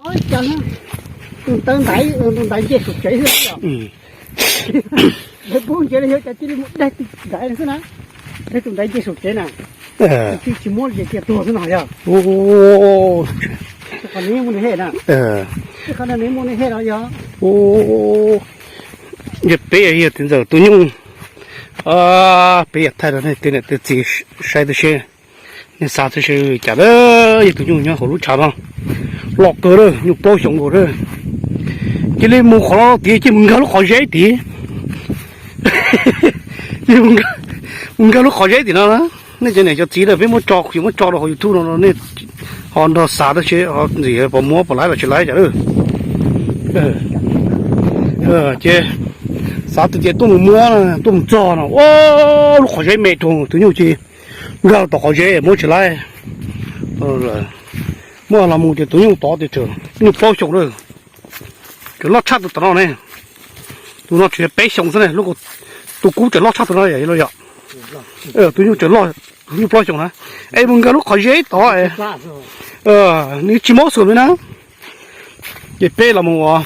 Tus ntawd ntaiv, tus ntaiv nce saum tsev xwb yom. Lawv pub nce li yog cas cia li mus daig tus ntaiv xwb na. Daig tus ntaiv nce saum tsev na. Tsis muab ces cia tuag xwb no yog. Qhov nws muaj nws hej na. Qhov nws muaj nws hej no yog. Yog peb yog txiv ntxawm tus nyuj, peb yog thaij rau nej tej niam tej txiv saib tib si. Nej xav tib si cas lawm, yog tus nyuj nyob hauv lub tshav no, loj kawg lawm, nyuj plaub xyoos nkaus lawm. Cia li mus qhov no tiag, cia li mus nkag lub qhov zeb tid. Mus nkag lub qhov zeb tim no na. Nej cov niam cov txiv lawm, peb muab tso, kuv muab tso rau hauv YouTube no, nej ho nrog xav tab sis ho ntxim puas muab puas laib los tsis laib cas lawm. Ces xav tias tuaj mus muab, tuaj mus txog no, ua lub qhov zeb me rau tus nyuj ces nkag tom qhov zeb muab tsis laib. Muab los mus ces tus nyuj tod tias tseem nyuj plaub xyoos lawm, tseem loj tshaj tus tom no ne. Tus no tseem peb xyoos xwb ne, tus kub tseem loj tshaj tus no yom. Tus nyuj tseem loj, nyuj plaub xyoos na. Es mus nkag lub qhov zeb tod, nws tsis mob xum li na. Ces peb los mus ua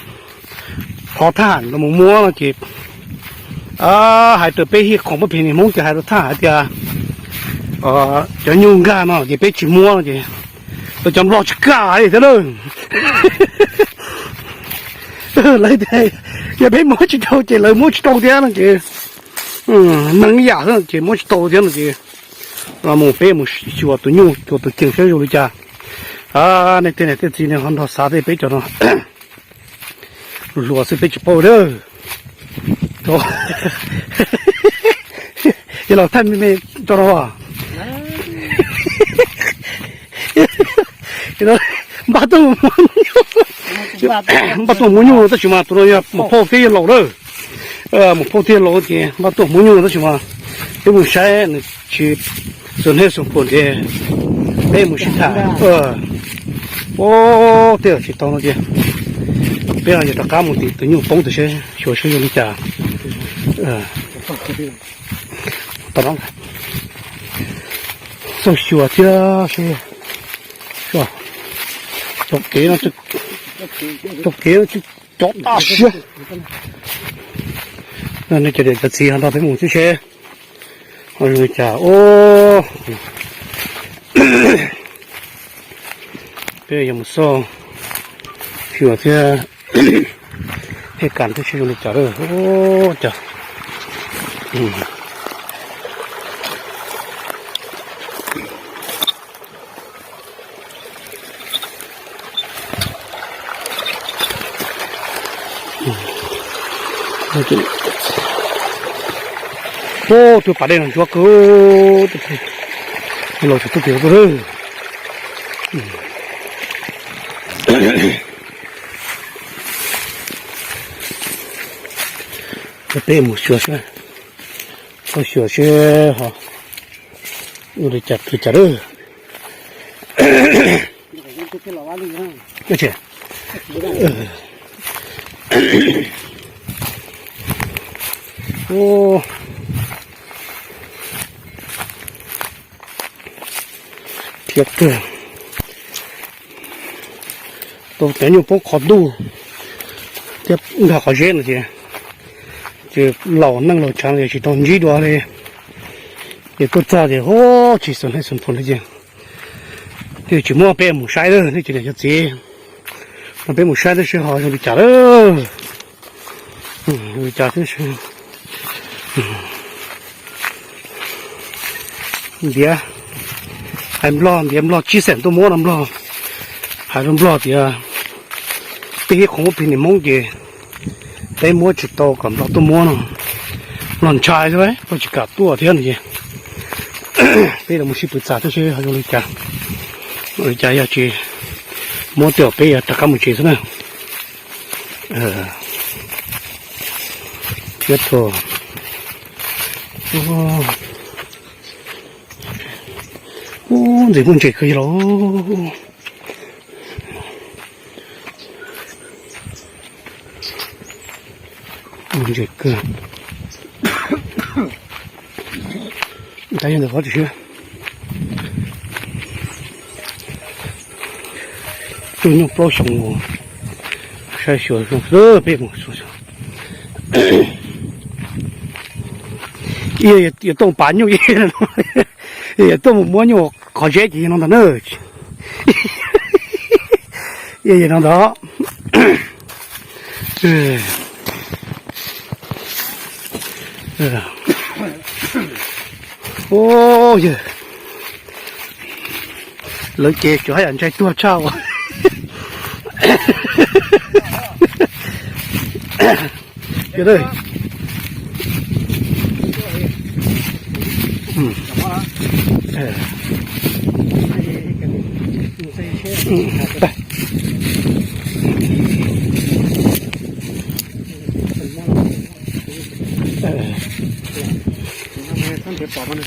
thov thaj los mus muab no ces hais rau peb Hib Khoom Pab Phem Niam Hmoob ces hais rau thaj hais tias cov nyuj nkag no ces peb tsis muab no ces lawv cov nplog tsis kaj li thiab lawm. Lawv tias yog peb muab tsis tau ces lawv muab tsis tau thiab no ces neeg ib yam xwb ces muab tsis tau thiab no ces los mus peb mus xyuas tus nyuj xyuas tus ceem saib zoo li cas. Nej tej niam tej txiv nej ho nrog xav tej peb cov no hluas xwb peb tsis paub lawm. Yog los thaij me me rau no. Npaj tuaj mus, npaj tuaj muab nyuj tab sis mas tus no yog mus phauj thiab yawg laus lawm. Mus phauj thiab laus ces npaj tuaj muab nyuj tab sis mas peb mus saib nws tsis xus hneb xus phuam ces peb mus sib tham. Ua tej tsis tau no ces peb yuav rov qab mus tim tus nyuj poob tias seb xyuas seb zoo li cas. Tau, xauj xyuas thiab seb. Cov kev no, cov kev no cov daj siab. Nej cov niam cov txiv ho nrog peb mus seb seb ho zoo li cas. Peb yuav mus xauj xyuas thiab, thiaj kam thiab seb zoo li cas lawm. Cas Ub, tus pas dej no ntsuab kawg, los tsis tuaj pem tuaj lawm. Peb mus xyuas seb, mus xyuas seb ho ua li cas twg cas lawm. Thiab kawg, tau cov nyuj poob qhov ntuj thiab nkag qhov zeb no ces, ces laus neej laus tshav no ces tsis tau ntsib dua li. Ces tuaj txog ces hu tsis xus hnab xus phuam li ces, ces tsis muab peb mus saib lawm, nej cov niam cov txiv, no peb mus saib tab sis ho zoo li cas lawm. Li cas thiab, ntiav, hais nplog ntiav nplog tsib xeem tuaj muab no nplog, hais rau nplog tias peb ib qhov muab plig niam Hmoob ces peb muab tsis tau kom nplog tuaj muab no, nplog ntshai xwb, nplog tsis kam tuaj thiab no ces peb los mus sib pw txaj thiab seb ho zoo li cas, li cas yog tsis muab tej peb yuav rov qab mus tsev xwb na. Thiab tug, ub, ntxim muaj ntses kawg li los. Ntses kawg. Ntawd yog ntawm qhov tsis siab. Tuaj nyuj plaub xyoo, saib xyuas peb mus, yuav tuaj pav nyuj, yuav tuaj mus muab nyuj qhov zeb ces yog no ntag na. Yog no ntag. Yawg, lawv ces tsuas haj yam ntshai tuag tshaj.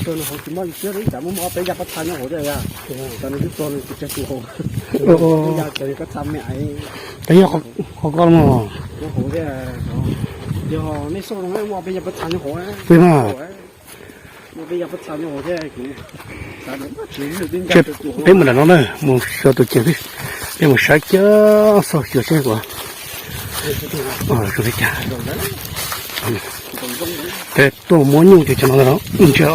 Tsis muaj ib cov peb yas pab txha nyob hauv thiab, cov nws twb tuag nws tsis tseem tus hauv, yas cov nws koj txha me aiv. Yog qhov ko no, yog nej xauj zoo muaj peb yas pab txha nyob hauv, muaj peb yas pab txha nyob hauv thiab. Peb mus nram no na, mus xyuas tus ceem xwb, peb mus saib kiag xauj xyuas seb puas zoo li cas. Peb tuaj muab nyuj ces cov no ntsia.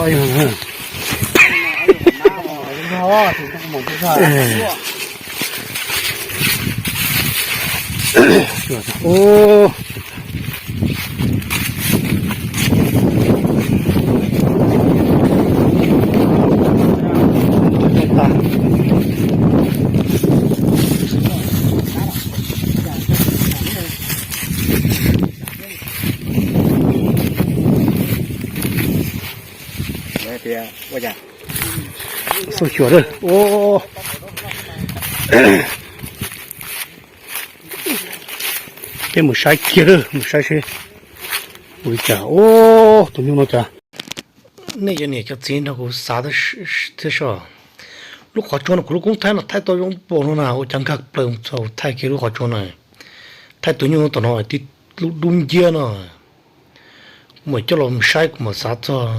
Xauj xyuas, peb mus saib kiag, mus saib seb ua li cas. Tus nyuj no cas. Nej cov niam cov txiv nrog kuv xav thiab soj, lub qhov tsua no kuv lub koob thaij no thaij tau zoo npaum no na, ua cas nkag plaws txog thaij kiag lub qhov tsua na, thaij tus nyuj tom no tib lub dub nciab no. Kuv mam coj los saib, kuv mam xav txog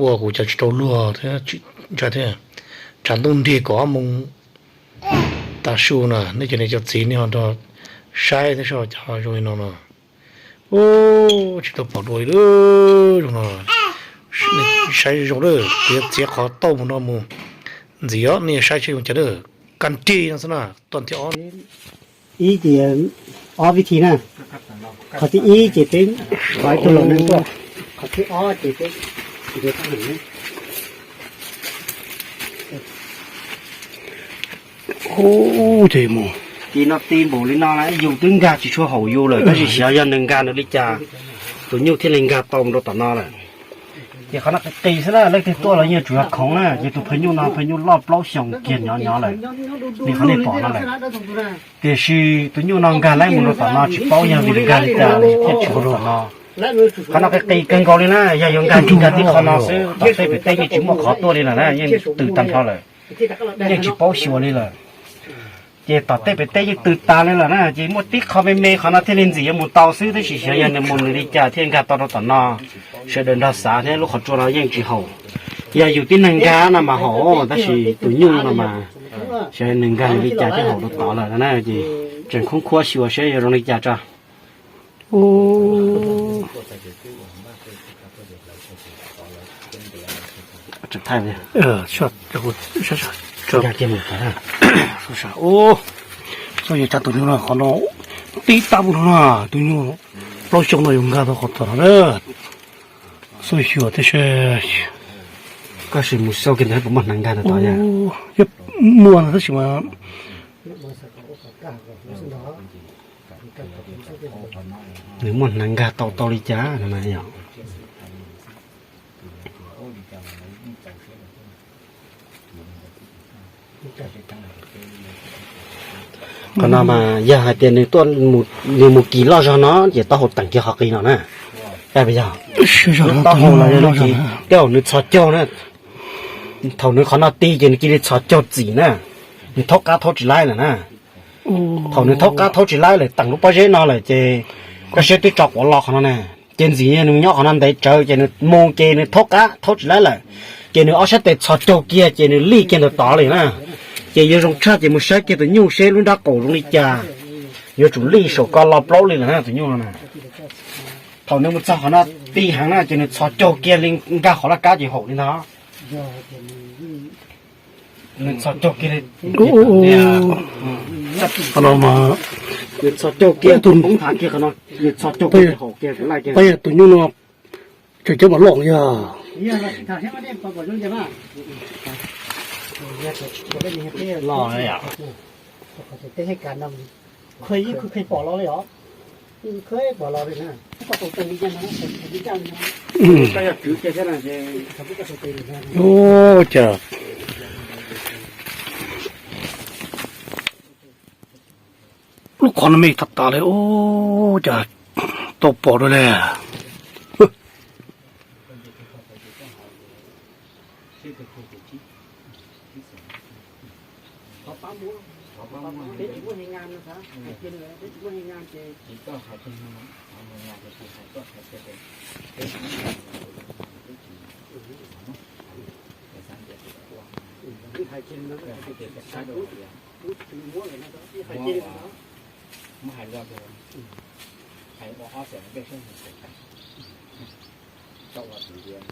ua kuv cov tsis tau luag thiab, ntshai thiab. Tshav ntuj nrig kaum ob moos tav su na, nej cov niam cov txiv nej ho nrog saib thiab soj, cas zoo li no no. Ub, tsis tau pom dua li lawm zoo no. Saib zoo lawm, kuv yuav txiav qhov tauj mus no mus ntxiv os, nej saib seb zoo cas lawm. Kab nrig no xwb na, tuaj nthi ob. Ib ces ob vib thi na. Qhov thib ib ces peb thov ib tug laus neeg tuaj, qhov thib ob ces peb nrhiav tub neeg. Ub, ces mus ti no ti npaum li no na, yus twb nkag tsis tshua haum yus lawm, tab sis xyov yog nws nkag nws li cas, tus nyuj thiaj li nkag tau mus rau tom no lawm. Ces qhov no qis qis xwb na, leej twg tuaj los yeej tsuas yog khoov na, ces tus phaj nyuj no phaj nyuj loj plaub xyoos kiag nyob nyob lawm, li qhov nej pom no lawm. Tiam sis tus nyuj no nkag laib mus rau tom no tsis paub yog vim nkag li cas thiaj tsis mus rau tom no. Qhov no qis qis kawg nkaus li na, yog yuav nkag ces nkag tib qho no xwb, tom tej pem teb yeej tsis muaj qhov tuaj li lawm na, yeej tws tag nrho lawm, yeej tsis paub xyuas li lawm. Ces tom tej pem teb yeej tws tas li lawm na, ces muaj tib qho me me qhov no thiaj li ntxim yuav mus tau xwb, tab sis xyov yog nws mus nws li cas thiaj nkag tau rau tom no. Sawv daws nrog xav thiab, lub qhov tsua no yeej tsis haum. Yog yus tib neeg nkag no mas haum, tab sis tus nyuj no mas xyov nws nkag nws li cas thiaj haum rau tod lawm na, ces tseem khoob khuab xyuas seb yuav zoo li cas tso. Xauj xyuas tus nyuj no, qhov no tib tab mus no na, tus nyuj plaub xyoo no yuav nkag tau qhov tom no na. Xauj xyuas thiab seb. Koj sim mus xauj kiag ntawd puas muaj hneev nkag ntawd tod. Muaj no tab sis mas nws muaj hneev nkag tau tau li cas no na yog. Qhov no mas yog hais tias nws tuaj, nws mus kis loj zog no ces taub hau teem kiag qhov qis no na. Yog lub taub hau los yog lub kis, tej zaum nws txhos caug na, thaum nws qhov no ti ces nws cia li txhos caug txim na, nws thaub qab thaub tsis laib lawm na. Thaum nws thaub qab thaub tsis laib lawm teem lub pob zeb no lawm ces koj saib twb tso quav los qhov no na, ces ntxim nws nyob qhov no ntev tsawv ces nws mus ces nws thaub qab thaub tsis laib lawm, ces nws ob sab tes txhos caug kiag ces nws lij kiag ntawd tod li na. Ces yog zoo tshaj ces mus saib kiag tus nyuj seb lub nrab qaum zoo li cas. Yuav tsum lij saum ko lo plaub li lawm na tus nyuj no na. Thaum nws mus txog qhov no ti heev na ces nws txhos caug kiag li nkag qhov laj kab ces haum li ntag. Nws txhos caug kiag li. Qhov no mas nws txhos caug kiag tus hmoov thav kiag qhov no, nws txhos caug kiag haum kiag laij kiag. Tus nyuj no tseem coob mas loj yog. Ua cas lub qhov no me tas tas li ua cas tau pom dua li. Muab hais los, hais ua ob xeem peb xeem tau ua tus tias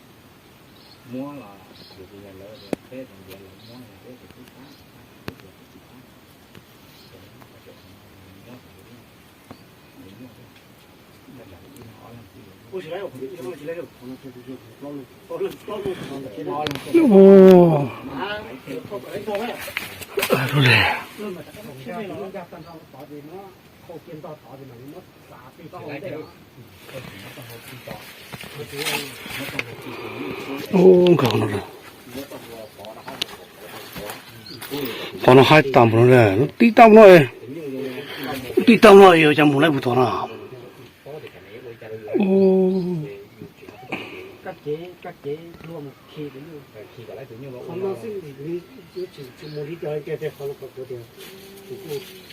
muab los yus tias lawv peb tus tias lawv muab los peb tus twb pab pab tus twb tias twb tsis pab. Qhov no haib tas npaum no, tib tag no, tib tag no yog cov mus laij puag tom no.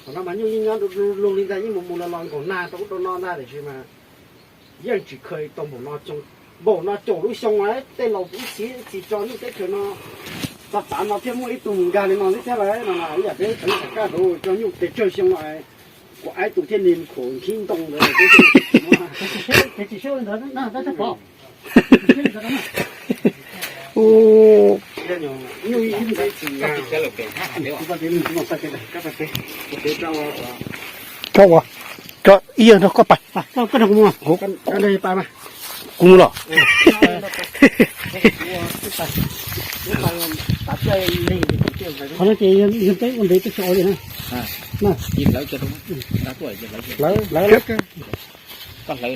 Qhov no mas nyuj yeej nyob luag li ntag, yeej mus mus los los nkaum nag rau ub rau no ntag, tiam sis mas yeej tsis kheev tau npaum no, npaum no caum lub xyoo lawm. Tej laus ib txhia tsis tso nyuj teb chaws no, txog tav no thiaj muaj ib tug mus nkag li no thiab lawm no. Ib yam peb tseem txom nyem tso nyuj pes tsawg xyoo no, kuv aib tus thiaj li khuam nkhib ntoo ntawd. Tso ua, tso ib yawg nrog koj pais. Kuv mus los. Qhov no ces yog peb ua ntev peb tsis ua li na. Lawv, lawv, lawv. Los.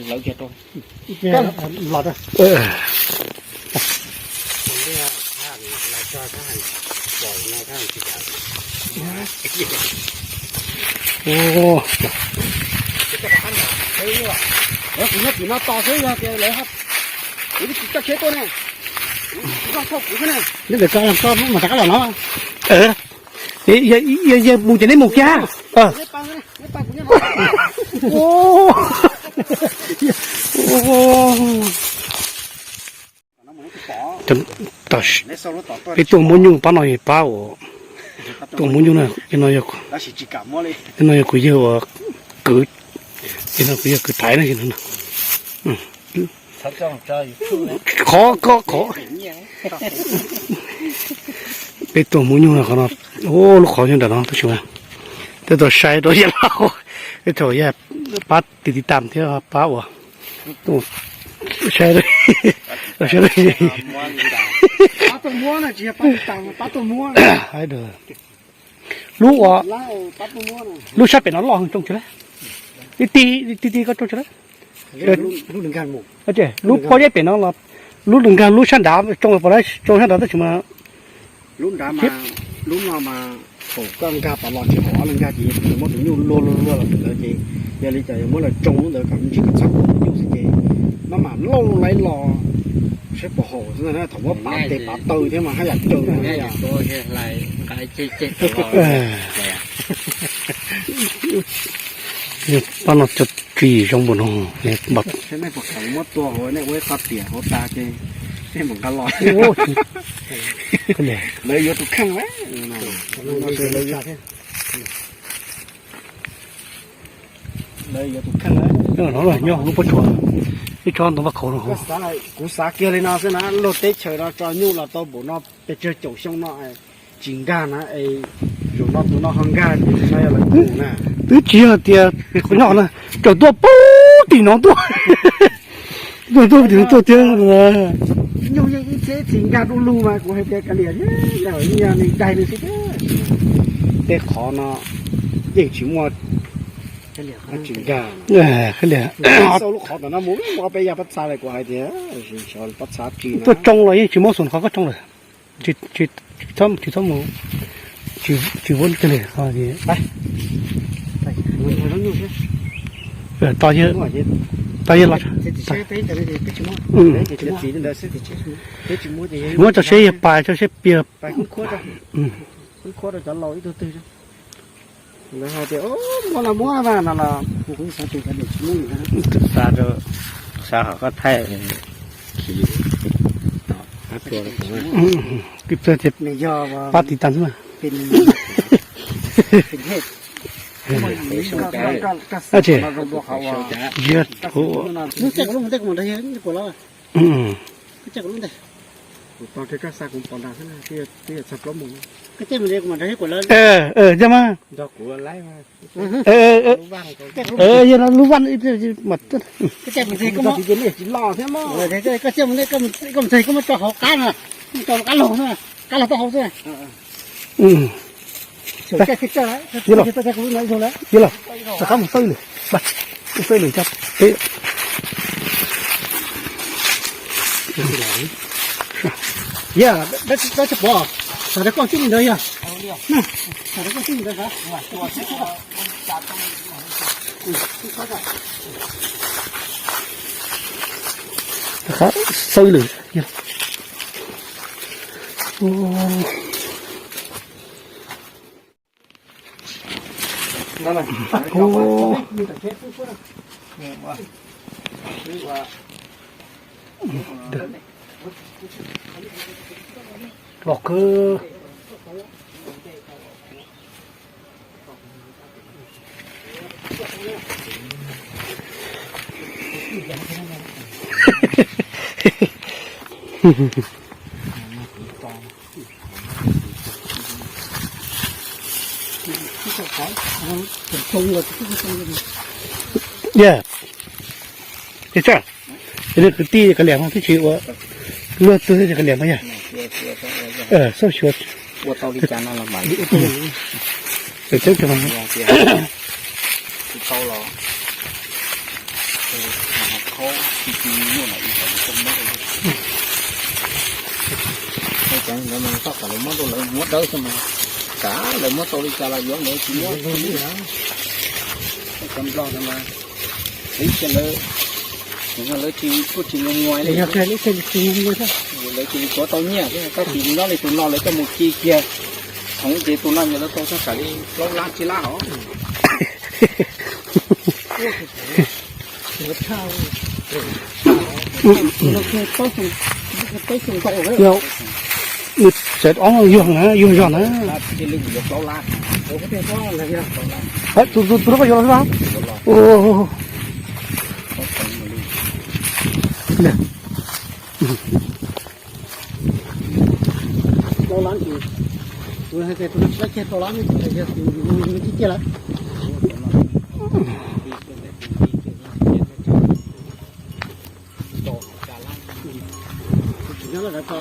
Kuv nyob tim no tos xwb, yog tias lawv, kuv twb tsis coj tsheb tuaj ne. Kuv koj thauj kuv xwb ne. Nyob ntawm koj, koj mas rov qab los no. Yog mus ces neb mus kiag. Peb tuaj muab nyuj pab no, pab uas tuaj muab nyuj no, no yog kuv yawg uas kwv, no kuv yawg kwv Taiv na. Qhov ko qhov peb tuaj muab nyuj no qhov no, lub qhov nyob nram no tab sis tej tau sai rau yawg laus, tej thaum yog pab tiv tiv tam thiab pab uas sai, sai. Lub uas, lub sab pem no loj heev, tsoo tsis laib. Ib tib, ib tib tib ko tsoo tsis laib. Lub pob zeb pem no los, lub nws nkag lub sab nrad tsoo, pom lawm tsoo sab nrad tab sis mas lub nrad mas, lub no mas thaum koj nkag tom los tsis haum ob leeg nkag ces yog muab tus nyuj luag luag luag los ntawd ces yog li cas yog muab los tsoo lub ntawd kom ntsib kom txhob ua nyuj xwb ces maj mam lauj laib los saib puas haum xwb ntag na. Thaum muab pav tes pav taw thiab mas haj yam tsoo na. Pab no cov tswv yim zoo npaum no. Muab tua hauv nej ua ib qho tiam hauv tas ces Lawv yuav tus kheej, lawv yuav tus kheej. Nyob lub pob tsuas, ib tsob ntoo vaj khaum no. Kuv xav kiag li no xwb na, luag teb chaws no tso nyuj los tau npaum no pes tsawg caum xyoo no tsis nkag na, es zaum no tus no ho nkag ces tus no yog lawv tus na. Twb tsis yog tias qhov nyob na, tseem tuaj pub tim no tuaj. Tuaj tuaj tim no tuaj thiab. Nyuj yeej ib txhiab ib txhis nkag du lug mas kuv hais tias kav liam thiab, yog nws daig nws xwb thiab. Tej qhov no yeej tsis muaj, tsis nkag. Xauj lub qhov tom no mus mus ob peb yav pob txha lawm kuv hais tias, pob txha tsis tuaj tsoo los yeej tsis muab xum qhov koj tsoo lawm. Tsis txhob mus, tsis vuab kiag li. Muab tso seb yog pais tso seb piag. Lawv hais tias muab los muab mas no los. Xa rau, xa hom koj thaij khi. Pab tiv tas xwb mas. Tsis, yog mas. Yog no lub vaj mas. Koj muab tso hauv qab na, koj muab tso qab laug xwb, qab laug taub hau xwb. Los, rov qab mus xawb lwm, mus xawb lwm cov peb. Yog, dab tsi pom, xav rau koj xwb li ntawd yog. Xav rau koj xwb li ntawd. Rov qab xawb lwm. Los kawg. Yog, ces tsam, ces nej kwv tij kav liam no twb tsis ua, luag twg kav liam no yog. Xauj xyuas. Ua tau li cas no los mam li ua tau. Tseeb tiag mas. Tsis tau los khaub tsis tsis nyuaj na ib txhais li tau muab rau. Txoj kav lawv muab rau lawv muab dawb xwb mas, kav lawv muab tau li cas los yuav ntawd tsis muab li na. Cov Nplog no mas, ib txhia lawv, lawv tsis, kuj tsis muaj muaj li, lawv cia li tuav tau nyiaj thiab, tab sis nyob li tus no lawv coj mus ci kiag, thaum ces tus no nyiaj lawv tau txog kam li plaub lab tsib lab hov. Nws tsev ob yuag na, yuag zog na. Tus, tus, tus no koj yuav los xwb. Nyob lawm ko.